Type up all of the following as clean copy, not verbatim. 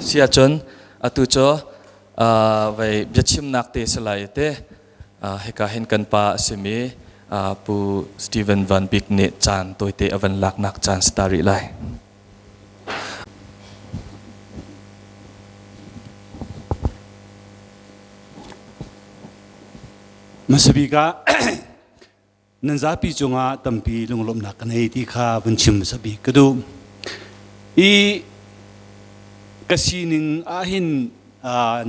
Si ahcun atu cu vei biachimnak te si lai te hika hin kan pa a simi Pu Steven Van Bik nih caan tawite a van laknak caan si ta rih lai. Hmasabik ah nan zapi cungah tampi lunglawmhnak ka nei ti kha vun chim hmasa bik ka duh. I ka sining ahhin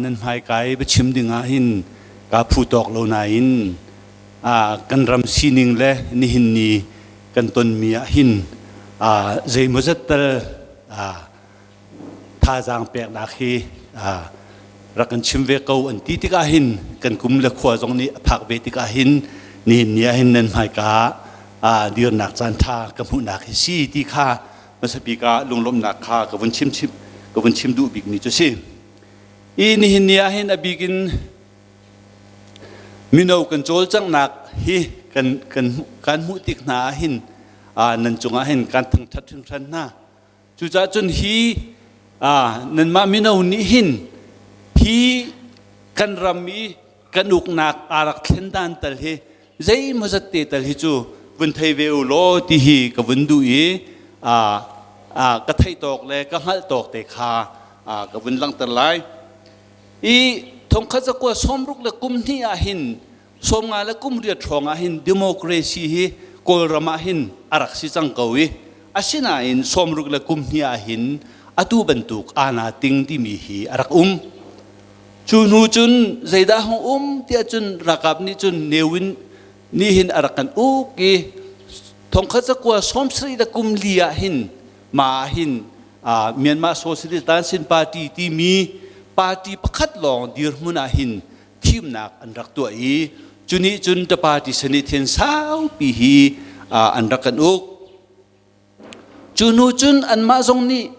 nan hmaikai biachim ding ahhin kaa phu tawk lo nain kan ram sining le nihin ni kan tonmi ahhin zeimawzat tal thazaang peknak hi rak kan chim ve ko an ti tikah hin kan kum le khua zong nih a phak ve tikah hin nihin ni ah hin nan hmaika ah dirnak caan ṭha ka hmuhnak hi si ti kha hmasa bik ah lunglawmhnak kha ka vun chim chim ka vun chim duh bikmi cu si. I nihin ni ah hin a bik in mino kan cawlcanghnak hi kan kan kan hmuh tik hna ah hin nan cungah hin kan thangṭhat hringhran hna. Cucaah cun hi nanmah mino nih hin hi kan ram i kan uknak aa rak thlen dan tal hi zeimawzat te tal hi cu vun thei ve u law ti hi ka vun duh i ka theih tawk le ka hngalh tawk te kha ka vun langhter lai. I thongkhat zakua sawmruk le kum hnih ah hin 50 le kum riat hrawng ah hin democracy hi Kawlram ah hin a rak si cang ko i asinain 60 le kum hnih ah hin atu bantuk ana ting timi hi a rak um. Cu hnu cun zeidah hung um tiah cun ralkap nih cun newin nih hin a rak kan uk i thongkhat zakua 70 le kum li ah hin ma ah hin Myanmar Socialist Tansin Party timi party pakhat lawng dirhmun ah hin thimnak an rak tuah i cu nih cun the party senate hin saupi hi an rak kan uk. Cu hnu cun anmah zong nih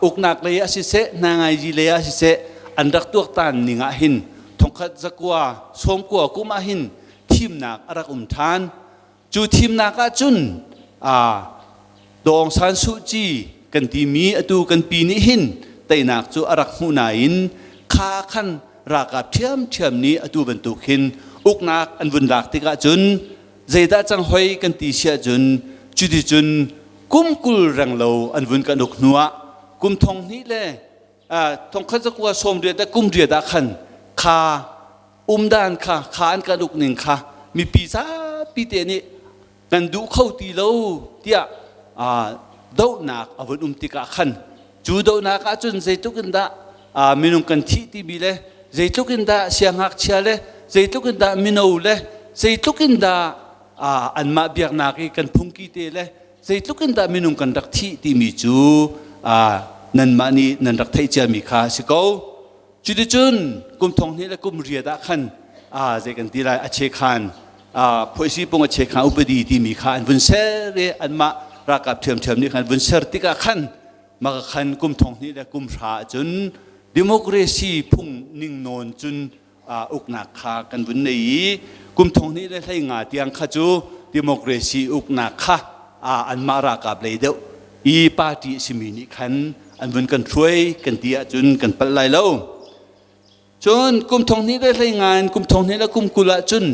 uknak lei ah siseh, hnangaiji lei ah siseh an rak tuaktan ning ah hin thongkhat zakua sawmkua kum ah hin thimnak a rak um ṭhan. Cu thimnak ah cun Daw Aung San Suu Kyi kan timi atu kan pi nih hin teinak cu a rak hmuh nain kha khan ralkap ṭhiamṭhiam nih atu bantuk hin uknak an vun lak tikah cun zeidah cang hoi kan ti siah cun cuticun kum 20 renglo an vun kan uk hnuah kum thong hnih le thongkhat zakua sawm riat le kum riat ah khan kha umdan kha kha an kan uk ning kha mipi zapi te nih kan duh kho ti lo tiah dohnak a vun um tikah khan cu dohnak ah cun zeitluk in dah minung kan thih timi le zeitluk in dah siangngakchia le zeitluk in dah mino le zeitluk in dah anmah biaknak i kan phungki te le zeitluk in dah minung kan rak thih timi cu nanmah nih nan rak theih ciami kha a si ko. Cuticun kum thong hnih le kum riat ah khan zei kan ti lai a chekhan phoisi pung a chekhan upadi timi kha an vun ser i anmah ralkap ṭhiamṭhiam nih khan vun ser tikah khan maka khan kum thong hnih le kum hra cun democracy phung ning nawn cun uknak kha kan vun nei i kum thong hnih le hlei nga tiang kha cu democracy uknak kha anmah ralkap lei deuh i party a simi nih khan an vun kan hruai kan ti ahcun kan palh lai lo. Cun kum thong hnih le hlei nga in kum thong hnih le kum 20 ahcun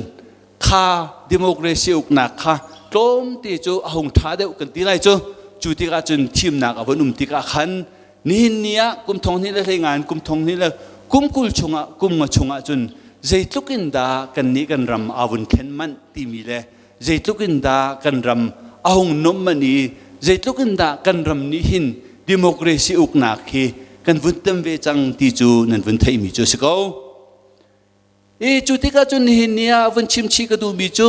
kha democracy uknak kha tlawmte cu a hung ṭha deuh kan ti lai cu. Cu tikah cun thimnak a vun um tikah khan nihin ni ah kum thong hnih le hlei nga in kum thong hnih le kum 20 chungah kum nga chungah cun zeitluk in dah kannih kan ram aa vun thlen manh timi le zeitluk in dah kan ram a hung nuamh manh i zeitluk in dah kan ram nih hin democracy uknak hi kan vun tem ve cang ti cu nan vun theihmi cu a si ko. I cu tikah cun nihin ni ah vun chimchih ka duhmi cu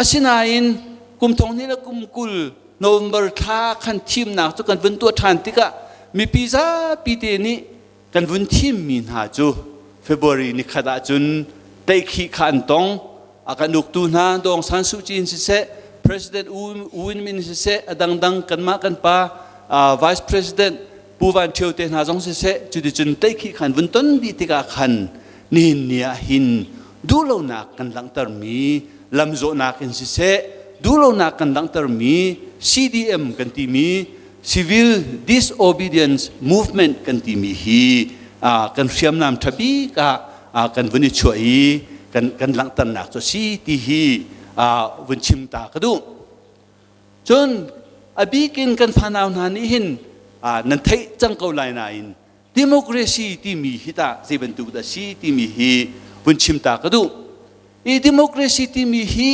asinain kum thong hnih le kum 20 November thla khan thimnak cu kan vun tuah ṭhan tikah mipi zapi te nih kan vun thimmi hna cu February ni khat ah cun teikhih kha an tong. A kan uktu hna Daw Aung San Suu Kyi in siseh, President U Win Myint siseh, a dangdang kanmah kan pa Vice President Pu Van Ṭhio te hna zong siseh, cuticun teikhih khan vun ton dih tikah khan nihin ni ah hin duhlonak kan langhtermi lamzawhnak in siseh, duhlonak kan langhtermi CDM kan timi. civil disobedience movement kan timi hi kan hriamnam ṭha bik ah kan vun i chuah i kan langhternak cu a si ti hi vun chim ta ka duh. Cun a bikin kan fanau hna nih hin nan theih cang ko lai nain democracy timi hi tah zei bantuk dah si timi hi vun chim ta ka duh. I democracy timi hi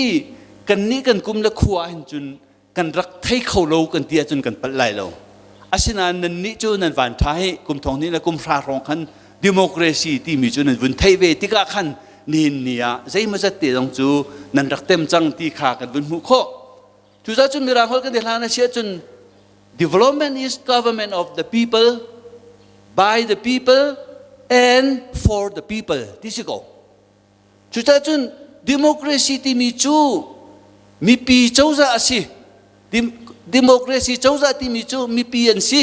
kannih kan kum le khua hin cun kan rak thei kho lo kan ti ahcun kan palh lai lo. Asinain nannih cu nan van ṭha hi kum thong hnih le kum hra hrawng khan democracy timi cu nan vun theih ve tikah khan nihin ni ah zeimawzat te zong cu nan rak tem cang ti kha kan vun hmuh khawh. Cucaah cun Mirang holh kan i hlan a si ahcun development is government of the people by the people and for the people ti si ko. Cucaah cun democracy timi cu mipi cozah a si. Democracy cozah timi cu mipi an si.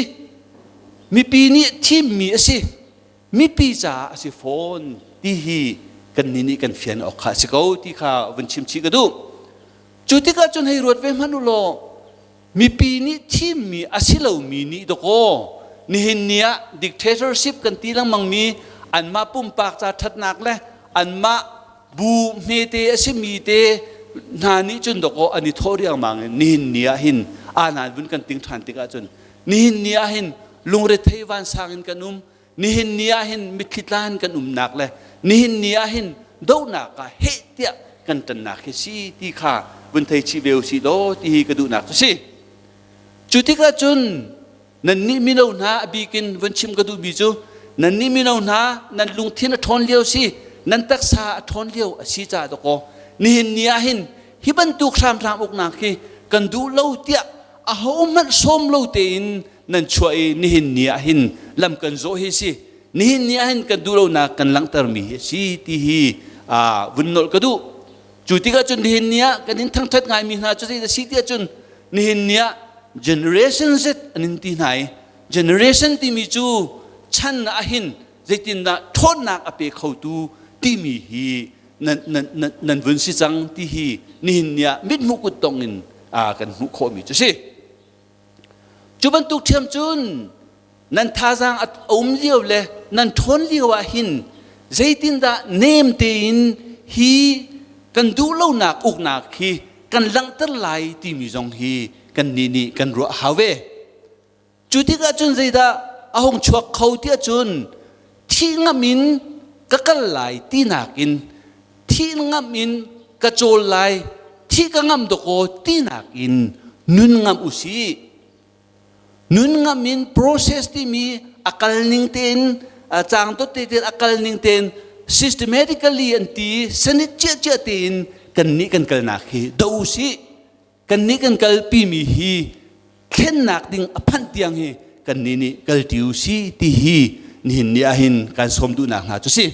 Mipi nih thimmi a si. Mipi caah a si fawn ti hi kannih nih kan fian awk kha a si ko ti kha vun chim chih ka duh. Cu tikah cun hei ruat ve hmanh u law mipi nih thimmi a si lomi nih dawkaw nihin ni ah dictatorship kan ti lengmangmi anmah pumpak ca ṭhatnak le anmah bu hmete a simi te hna nih cun dawkaw an i thawh riangmang in nihin ni ah hin aanan vun kan ting ṭhan tikah cun nihin ni ah hin lungrethei vansang in kan um. Nihin ni ah hin mitthli tlan kan umnak le nihin ni ah hin dohnak ah heh tiah kan ṭannak hi si ti kha vun thei chih ve usih law ti hi ka duhnak cu si. Cu tikah cun nannih mino hna a bikin vun chim ka duhmi cu nannih mino hna nan lungthin a ṭhawn lio si, nan taksa a ṭhawn lio a si caah dawkaw nihin ni ah hin hi bantuk hramhram uknak hi kan duh lo tiah ahohmanh sawm lo tein nan chuah i nihin ni ah hin lam kan zawh hi si, nihin ni ah hin kan duh lonak kan langhtermi hi a si ti hi vun nolh ka duh. Cu tikah cun nihin ni ah kan in thangṭhat ngaimi hna cu zei a si tiah cun nihin ni ah generation Z an in ti hna i generation timi cu chan ah hin zeitindah ṭhawnnak a pe khotu timi hi nan, nan, nan, nan vun si cang ti hi nihin ni ah mithmuh kut tong in kan hmuh khawhmi cu si. Cu bantuk ṭhiam cun nan thazaang a um lio le nan ṭhawn lio ah hin zeitindah nem tein hi kan duh lonak uknak hi kan langhter lai timi zong hi kannih nih kan ruah hau ve. Cu tikah cun zeidah a hung chuak kho tiah cun thih ngam in ka kal lai tinak in thih ngam in ka cawl lai, thih ka ngam dawkaw tinak in nun ngam usih. Nun ngam in process timi a kal ning tein caang dot te tein a kal ning tein systematically an ti sanit cia cia tein kan nih kan kalnak hi do usih. Kannih kan kalpimi hi thlennak ding a phanh tiang hi kannih nih kalṭi u si ti hi nihin ni ah hin kan sawm duhnak hna cu si.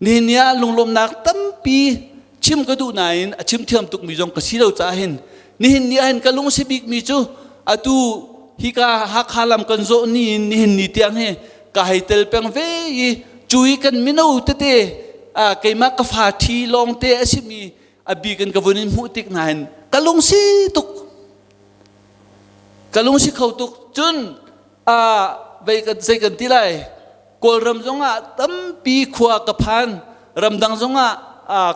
Nihin ni ah lunglawmhnak tampi chim ka duh nain a chim thiam tukmi zong ka si lo caah hin nihin ni ah hin ka lung si bikmi cu atu hika Hakha lam kan zawh ni in nihin ni tiang hi ka hei tel peng ve i cu i kan mino tete keimah ka fa ṭhi lawngte a simi a bik in ka vun in hmuh tik nain ka lungsi tuk, ka lungsi kho tuk. Cun vei kan zei kan ti lai, Kawlram zongah tampi khua ka phan, ramdang zongah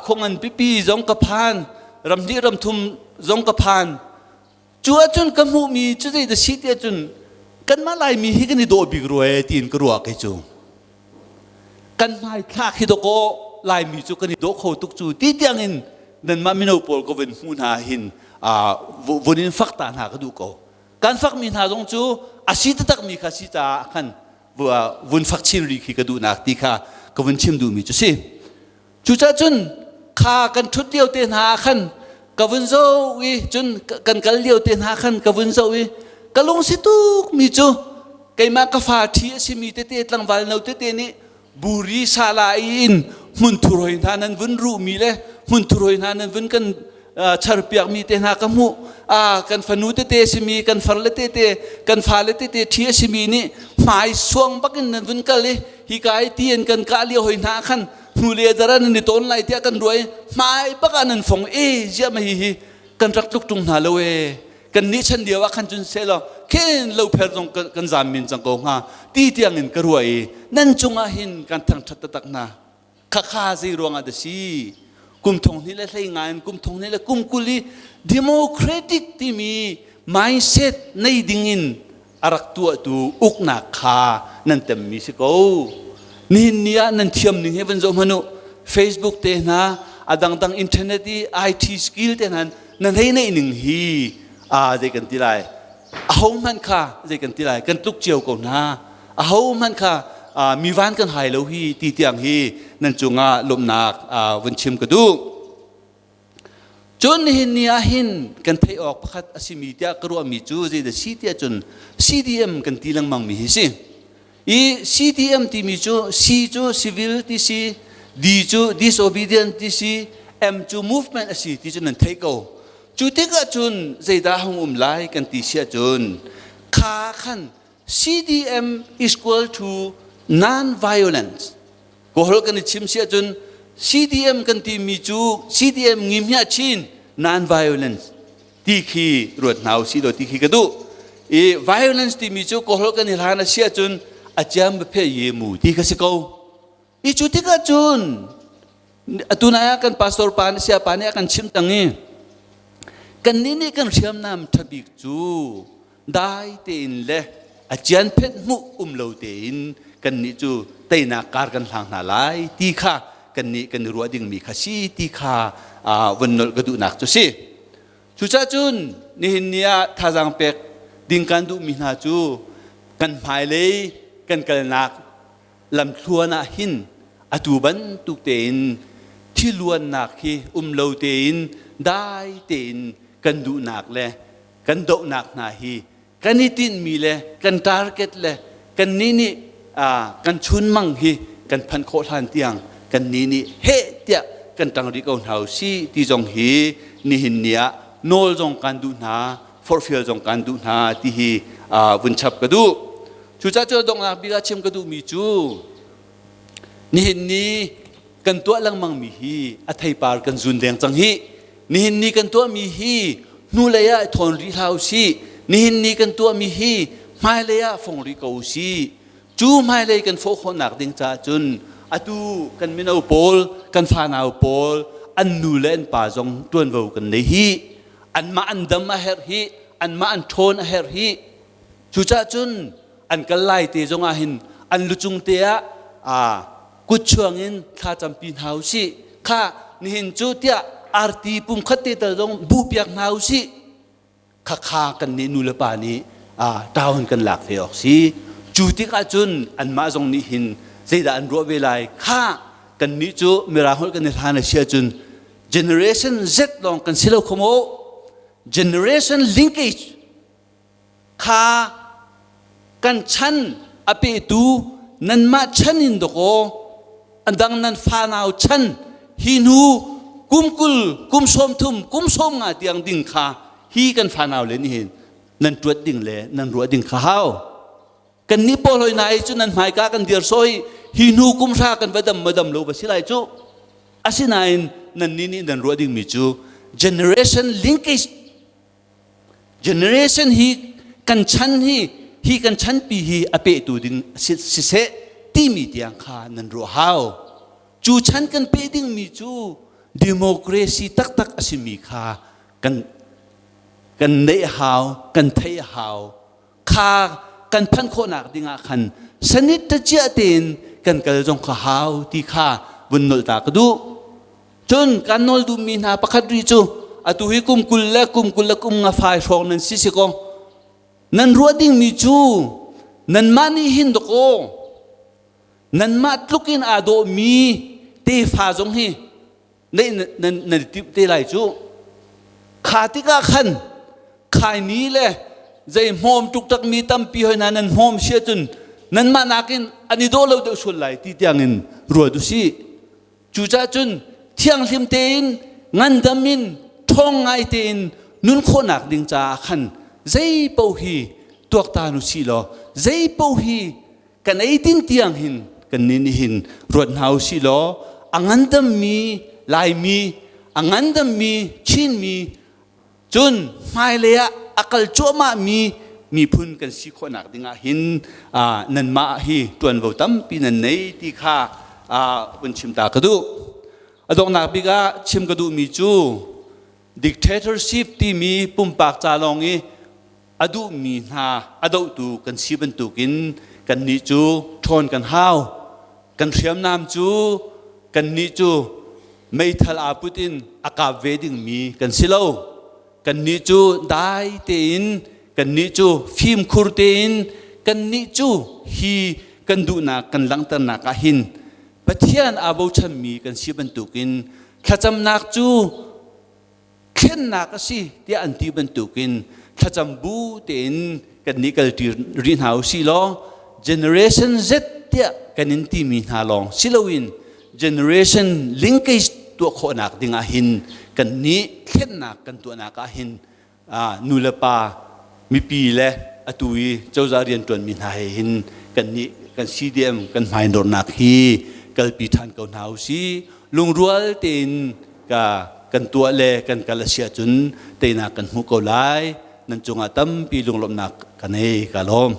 khuangan pipi zong ka phan, ramhnih ramthum zong ka phan. Cu ahcun ka hmuhmi cu zei dah si ti ahcun kanmah Laimi hi kan i dawh bik rua e tiin ka ruah kei cu. Kan hmaithlak hi dawkaw Laimi cu kan i dawh kho tuk cu ti tiang in nanmah mino pawl ka vun hmuh hna hin vun in fak ta hna ka duh ko. Kan fakmi hna zong cu a si taktakmi kha si caah khan vun fak chin rih khi ka duhnak ti kha ka vun chim duhmi cu si. Cucaah cun kha kan ṭhut lio te hna ah khan ka vun zoh i cun kan kal lio te hna khan ka vun zoh i ka lungsi tukmi cu keimah ka fa ṭhi a simi tete tlangval no tete nih buri sala in hmunthur hoi hna nan vun ruhmi le hmunthur hoi hna nan vun kan charpiakmi te hna ka hmuh. Kan fanu tete a simi, kan farle tete, kan fale tete ṭhi a simi nih hmai suang bakin nan vun kal i hika i ti in kan kah lio hoi hna khan hnule dara nan i tawn lai tiah kan ruah i hmai bak ah nan fong e. Ziah ma hi hi kan rak tluk ṭung hna lo e. Kan nih chan lio ah khan cun seh law khin lo pher zong kan zam min cang ko hnga ti tiang in ka ruah i nan cungah hin kan thangṭhat taktak hna. Khakha zei ruangah dah si? Kum thong hnih le hlei nga in kum thong hnih le kum kul i democratic timi mindset nei ding in a rak tuahtu uknak kha nan temmi si ko. Nihin ni ah nan thiam ning hi van zoh hmanh u. Facebook te hna, a dangdang internet i IT skill te hna nan hei neih ning hi a zei kan ti lai. Aho hmanh kha zei kan ti lai kan tluk cio ko hna. Aho hmanh kha mi van kan hai lo hi ti tiang hi nan cungah lawmhnak vun chim ka duh. Cun nihin ni ah hin kan theih awk pakhat a simi tiah ka ruahmi cu zeidah si tiah cun CDM kan ti lengmang mi hi si. I CDM timi cu C cu civil ti si, D cu disobedient ti si, M cu movement a si ti cu nan theih ko. Cu tikah cun zeidah hung um lai kan ti si ahcun kha khan CDM is equal to non-violence. Kawlholh kan i chim si ahcun CDM kan timi cu CDM ngimhia chin non-violence ti khi ruat hna usih law ti khi ka duh. I violence timi cu kawlholh kan i hlan a si ahcun a ciam phe ye mu ti kha si ko. I cu tikah cun atu nai ah kan pastor pa nih saya pa nih a kan chimh tang i kannih nih kan hriamnam ṭha bik cu dai tein le a cian phet hmuh um lo tein kannih cu teinak kar kan hlang hna lai ti kha kannih kan i ruah dingmi kha si ti kha vun nolh ka duhnak cu si. Cucaah cun nihin ni ah thazaang pek ding kan duhmi hna cu kan hmailei kan kalnak lamthluan ah hin atu bantuk tein thiluannak hi um lo tein dai tein kan duhnak le kan dohnak hna hi kan i tinhmi le kan target le kan nih nih kan chunmang hi kan phanh khawh hlan tiang kan nih nih heh tiah kan ṭang rih ko hna u si ti zong hi nihin ni ah nawl zong kan duh hna forhfial zong kan duh hna ti hi vun chap ka duh. Cucaah cu donghnak bik ah chim ka duhmi cu nihin ni kan tuah lengmangmi hi a theipar kan zun deng cang hi. Nihin ni kan tuahmi hi hnulei ah thawn rih hlah usih. Nihin ni kan tuahmi hi hmailei ah fong rih ko usih. Cu hmailei kan fawh khawhnak ding caah cun atu kan mino pawl, kan fanau pawl, an nu le an pa zong ṭuanvo kan nei hi. Anmah an dam a herh hi, anmah an ṭhawn a herh hi. Cucaah cun an kal lai te zongah hin an lucung te ah kut chuang in thla campi hna u sih. Kha nihin cu tiah arti pumkhat te tal zong buh piak hna u sih. Khakha kan nih nu le pa nih town kan lak ve awk si. Cu tikah cun anmah zong nih hin zeidah an ruah ve lai. Kha kan nih cu mirang holh kan i hlan a si ahcun generation Z lawng kan si lo kho maw? Generation linkage Kha kan chan a petu nanmah chan in dawkaw a dang nan fanau chan hi hnu kum 20 kum 30 kum 50 tiang ding kha hi kan fanau le nih hin nan ṭuat ding le nan ruah ding kha hau. Kan nih pawl hoi na cu nan hmaika kan dir sawi hi hnu kum hra kan va dam ma dam lo va si lai cu. Asinain nan nih nih nan ruah dingmi cu generation linkage Generation hi kan chan hi hi kan chanpi hi a pehtu ding siseh timi tiang kha nan ruah hau. Cu chan kan peh dingmi cu democracy taktak a simi kha kan kan neih hau, kan theih hau. Kha kan phanh khawhnak dingah khan sanit ta ciah tein kan kal zong kha hau ti kha vun nolh ta ka duh. Cun kan nawl duhmi hna pakhat rih cu atu hi kum 20 le kum 20 le kum nga fai hrawng nan si si kaw nan ruah dingmi cu nanmah nih hin dawkaw nanmah tluk in aa dawhmi tefa zong hi nan nan timh te lai cu kha tikah khan khaini le zei hmawm ṭukṭakmi tampi hoi hna nan hmawm si ahcun nanmah nakin an i dawh lo deuh sual lai ti tiangin ruat u sih. Cucaah cun thianghlim tein ngandam in ṭhawng ngai tein nun khawhnak ding caah khan zei paoh hi tuaktan u sih law zei paoh hi kan ei din tiang hin kan nih nih hin ruat hna u sih law a ngandammi Laimi, a ngandammi Chinmi cun hmailei ah a kal cuahmah mi miphun kan si khawhnak dingah hin nanmah hi ṭuanvo tampi nan nei ti kha vun chim ta ka duh. A donghnak bik ah chim ka duhmi cu dictatorship timi pumpak ca lawng i a duhmi hna a dohtu kan si bantukin kannih cu ṭhawn kan hau. Kan hriamnam cu kannih cu meithal aa put in a kap ve dingmi kan si lo. Kannih cu dai tein, kannih cu fimkhur tein, kannih cu hi kan duhnak kan langhternak ah hin Pathian aa bochanmi kan si bantukin thlacamnak cu thlennak a si tiah an ti bantukin thlacam bu tein kan nih kalṭi rih hna u sih law generation Z tiah kan in timi hna lawng si loin generation linkage tuah khawhnak ding ah hin kan nih thlennak kan tuahnak ah hin nu le pa mipi le atu i cozah rianṭuanmi hna he hin kan nih kan CDM kan hmainawrnak hi kalpi ṭhan ko hna u sih. Lungrual tein ka kan tuah le kan kal a si ahcun teinak kan hmuh ko lai. Nan cungah tampi lunglawmhnak ka nei. Ka lawm.